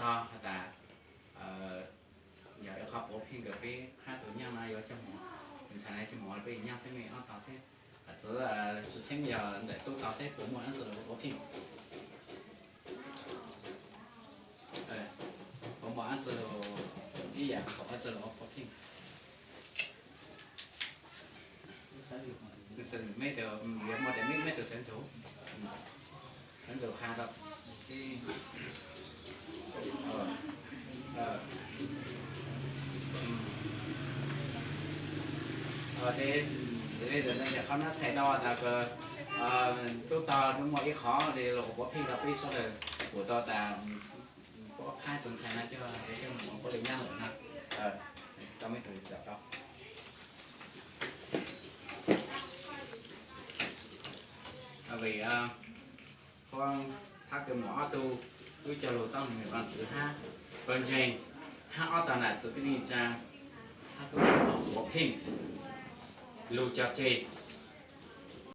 Has tas yog ib qho puav pheej kws peb qhab tus nyaab no yuav coj moog, ntxhais na coj moog peb nyaab xeeb me ob tog xwb. Txwv xwm txheeb yog ntawm tub tog seb puas muaj ab tsi lug puav pheej. Puas muaj ab tsi lug ib yaam khoom ab tsi lug puav pheej. Mej tus, yog muaj tes mej tus sawv ntxuv, sawv ntxuv qha rau. Ces qhov no txhais tau tas kws tub tog muaj ib qho li lug puav pheej rau peb sawv daws pum tau tas puab qhab tus ntxhais no coj, coj moog puab le nyaab lawm na. Tau mej tus tau. Vim puab hab kws moog ob tug tub coj lug tau moog vaaj txwv hab, koj ntseeg hab ob tog nam txwv peb neej tsaa hab tub puav pheej lug cog tseg.